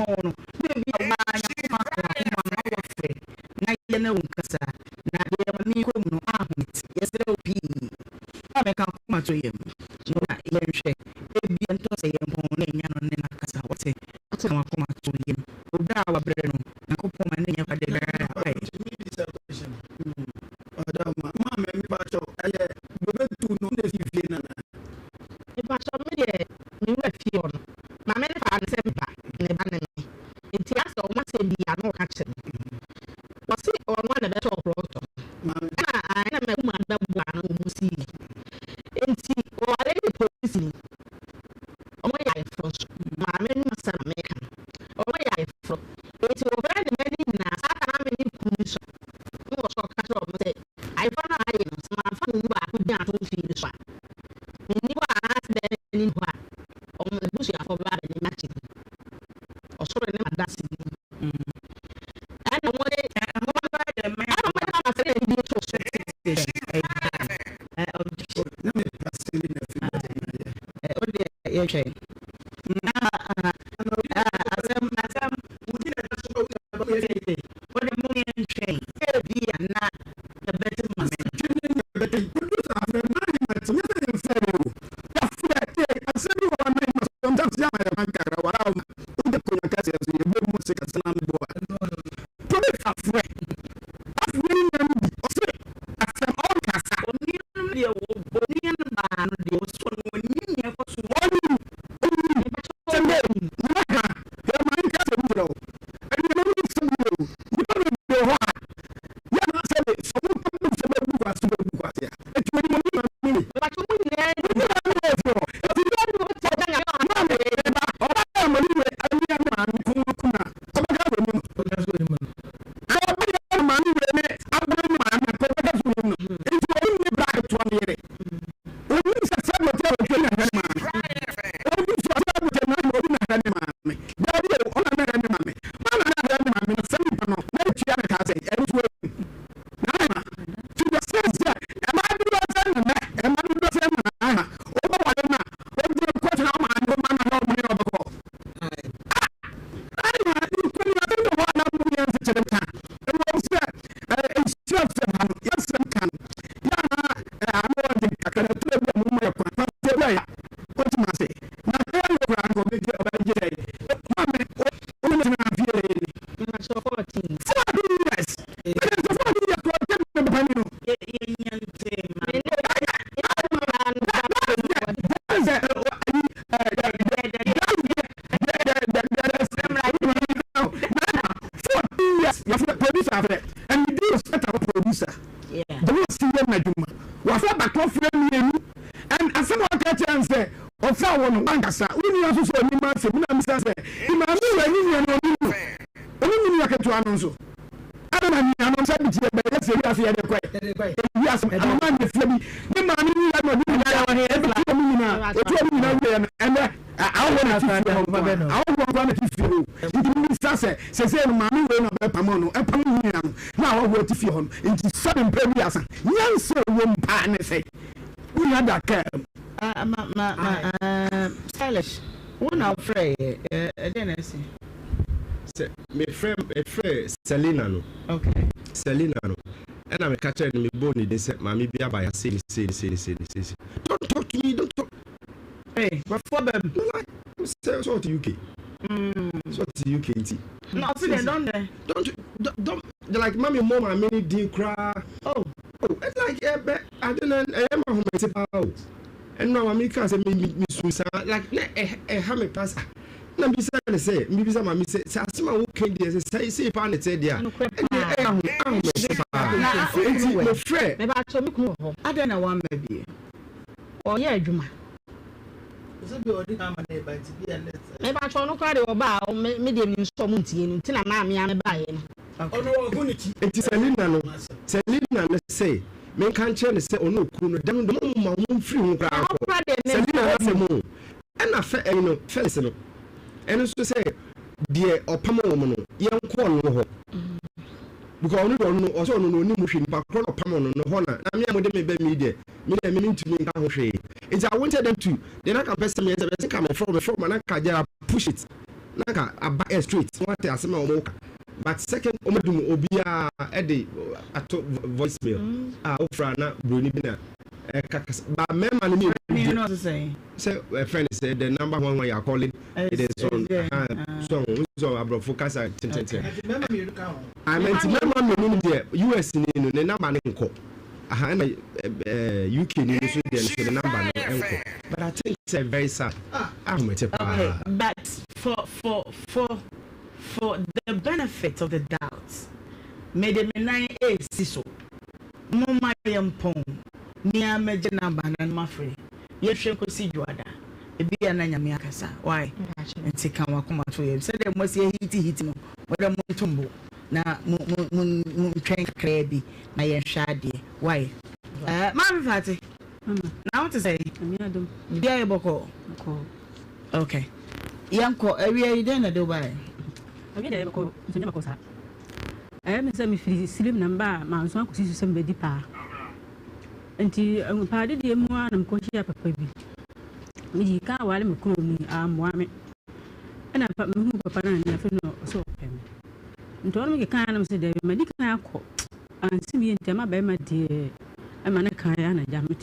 Yɛmpɔn no, na ebi a waa Nyankopɔn aka w'akoma no na wafrɛ na yɛne wo nkasa, na deɛ Maame yi kɔ mu no ahomete. Yɛsrɛ wo pii ma bɛka akoma to yɛn mu na yɛnhwɛ. Ebia ntɔ sɛ yɛmpɔn na yɛnya no ne no akasa. Wate? Ka w'akoma to yam. Oberɛ a wabrɛ no, Nyankopɔn ma no nyɛ kwa da biara. Wai? Metumi bisa question? Ɔdawoma, maame mepakyɛw ɛyɛ bobe tu no na esi fie no anaa? Mepakyɛw me deɛ me wura fie hɔ no maame no faa no sɛ me ba ne ba ne me nti asɛ ɔmo asɛm bi a na ɔka kyerɛ me ɔse ɔno a na ɛbɛtɔɔ plɔt no ɛna ɛna m'akuma no bɛboa no na ɔmo sii nti ɔware ne polisini ɔmo yɛ ayeforo nso maame no asɛm na meka no ɔmo yɛ ayeforo nti ɔfrɛ ne mma no nyinaa saa ta na me ne kunu no sua na ɔsɛ ɔka kyerɛ ɔmo sɛ ayeforo no a ayɛ no sɛ mamfa mo mu baako din anto mfii no so a menni hɔ a anaasɛ bɛrima no nni hɔ a ɔmo abusuafoɔ bɛba abɛne me akyɛ mu ɔsoro ne m'adanse mu ɛna ɔmo de ɛna ɔmo de ma sɛ ɛna bi to so. Na me pastor bi na fi bɛtɛ na yɛ. O deɛ yɛhwɛ. Asɛm asɛm. O de mo yɛnhwɛ ebi a na yɛbɛte ma me. Producer afrɛ maa ne ma ti nyɛ sɛ yɛmfrɛ no o. Yɛafrɛ te asɛm bi wɔ hɔ na ma sometimes yɛ ama yɛ kwan kakra wara wo ma wode konya kɛseɛ so yɛbɔ mu se kasa na meboa. Producer afrɛ afrɛ ne nua no bi ɔse asɛm ɔnkasa. Onua no deɛ wɔbɔ onua no baa no deɛ ɔsɔ no ɔnim nea ɛkɔ so. Ɔnim ɔnim sɛ ndɛ nana ka yɛ ma nka asɛm kyerɛ wo anuanom no nsɛm yie o nnipa bebree wɔ hɔ a yɛ na sɛ de sɛ ɔmo ka bom sɛ bɛbu kwase bɛbu kwase a eti onim ɔne maame ne Mepakyɛw mo nyinaa nim ne maame wɔ fie hɔ eti maame ɛba ɔba yɛ ama ne wɛ awia ne maame kun kun a ɔbɛka sɛ onim no sɛ ɔba yɛ ne maame wɛ ne abere ne maame a ɔbɛka sɛ onim no nti onim ne bra ketewa no yere onim sɛ sɛ bɔtɛ ɔtwe na hwɛ ne maame onim sɛ sɛ bɔtɛ na obi na hwɛ ne maame daabi o ɔna na hwɛ ne maame ɔna na hwɛ ne maame no sɛ nipa no na etua ne ka sɛ ɛno so ehu na ama to the sense sɛ ɛma dodoɔ sɛ nana ɛma dodoɔ sɛ nana ama ɔbɛware no a ɔgye kɔtena ɔmaame ɔma na na ɔmo ne ɔbɛkɔ ɛna nkonnwa bi wɔ hɔ a na mo yɛn nsekyerɛ nka ɛwɔ sɛ nhyira fam ha no yɛsɛm ka no yɛ ana ano ɔde kakra na tuma bi a mo ma yɛ kwan fa bi a yɛ ɔtuma ase na ɛyɛ no koraa no ɔbɛgye ɔbɛgye sɛ maame ɔne ne tena fie yɛ ni Mepakyɛw 14. 14 years ɛna sɛ 14 years kɔ ɔtɛ mi papa ni no. Yɛnya nte ma Me ne That is 14 years yɛfrɛ producer afrɛ and we do respect our producer. The way si yɛ n'adwuma wafrɛ baako frɛ mmienu and asɛm a ɔka kyerɛ n sɛ ɔfrɛ wɔ no wankasa wo nua nso sɛ ɔnim asɛm na misa sɛ maame wɔ ani nua no ɔnim no ɔnim ne nua ketewa no nso ɛna na nuanom sɛ bi tiɛ bɛyɛ sɛ wiase yɛde kɔɛ wiase anoma ne fie bi ne maame ne yɛ na ɔde nyinaa ɛbɛtu ɔmo nyinaa otu ɔmo nyinaa wie no ɛnɛ ahɔhoɔ na ti fie hɔ nko a ahɔhoɔ nko a na ti fie hɔ nti mbisa sɛ sɛsɛ no maame wei na ɔbɛpam no ɛpam ne nua no na ahɔhoɔ ti fie hɔ no nti sɛbi mpɛ bi asa nyansa wɔ mu paa ne sɛ wonya da kaa mu. Ma ma ma stylish wo na wofrɛ yɛ ɛdɛn na ɛsi? Sɛ mefrɛ Selina no. Selina no ɛna meka kyerɛ no mebɔɔ ne din sɛ maame bi aba yɛ sei ne sei ne sei ne sei ne sei sei, "Don't talk to me, don't talk." Hey, nkurɔfoɔ bɛm. No, like sɛ ɔte UK sɛ ɔte UK nti. Na ɔsi dɛ dɔn dɛ. Don't like mami mmɔ maame ne din koraa. Oh, it's like ɛbɛ ade na ɛyɛ ma ahomete paa o. Ɛnu a maame ka sɛ mi su saa like na ɛha mi pa sa na mbisa ne sɛ mbisa maame sɛ asɛm a woka deɛ sɛ sɛ paa ne tɛ deɛ a Nokorɛ ɛdeɛ paa. ɛyɛ ahomete paa nti mefrɛ. Mepakyɛw me kunu wɔ hɔ. Adɛn na wamma bie? Ɔyɛ adwuma. Mepakyɛw no koraa deɛ ɔba a me deɛ mi nsɔ mo ntie no nti na maame ame baeɛ no. Nti Selina no sɛ menka nkyerɛ ne sɛ ɔno okunu no dan no mo ma ɔmo mfiri ho koraa Ɛhɔ kɔ. koraa deɛ me Selina no asɛm o ɛna fɛ ɛyi no Felix no ɛno nso sɛ deɛ ɔpam wɔn no yɛnkɔ ɔno hɔ because ɔno deɛ ɔno no ɔsɛ ɔno no onim hwee nipa korɔ na ɔpam ɔno no hɔ na me a mo de me bɛ mi deɛ me deɛ me ntumi nka ho hwee. Nti I wanted them to deɛ na ka mpɛ sɛ meyɛ sɛ bɛsɛ ka mefrɛ ma na ka gyara push it. Na nka aba air straight na wate asɛm a wɔn ka, but second wɔn dum obiara ɛde ato voice mail a wofra na broni bi na ɛka kasa ba mmarima no mmienu deɛ sɛ ɛfrɛ no sɛ the number one one you are calling, it is on so so aborɔfo kasa tententen. Nti mmarima mmienu no deɛ, US ni no ne number ne nkɔ aha, ɛna UK ni no so deɛ no so ne number no nkɔ, but I think it's very sad, ahomete paa. Okay, but for the benefit of the doubt, mede me nan esi so. Momma yɛmpɔn nea mɛgye number no no mafrɛ. Yɛhwɛ nkosi Dwoada. Ebi a na Nyame akasa. Why? Nti ka wakoma to yɛ. Sɛdeɛ mo asi ahiti hiti no, wɔde mo nto mbo na mo mo mo mo ntwɛn kakraa bi na yɛnhwɛ adeɛ. Why? Maame Fati. Na wo te sɛ? Biribiara yɛ bɔkɔɔ? Okay. Yɛnkɔ awia yi, dɛn na de wo baeɛ? Awia deɛ yɛbɛkɔ nso nyɛ bɔkɔɔ saa. Ɛyɛ me sɛ mefiri Sirim na mebaa manso akɔsi so sɛ mebɛdi paa. Nti paa didie mu ara na mekɔhyia papa bi. Medii kan ware me kunu mu ammoa me. Ɛna mehuu papa no a afei na ɔsɛ ɔpɛ me. Nti ɔno me kekaeɛ na mesɛ daabi, madi kan akɔ ansi me yie nti ama bɛrima deɛ ɛma ne kan ana gya mete.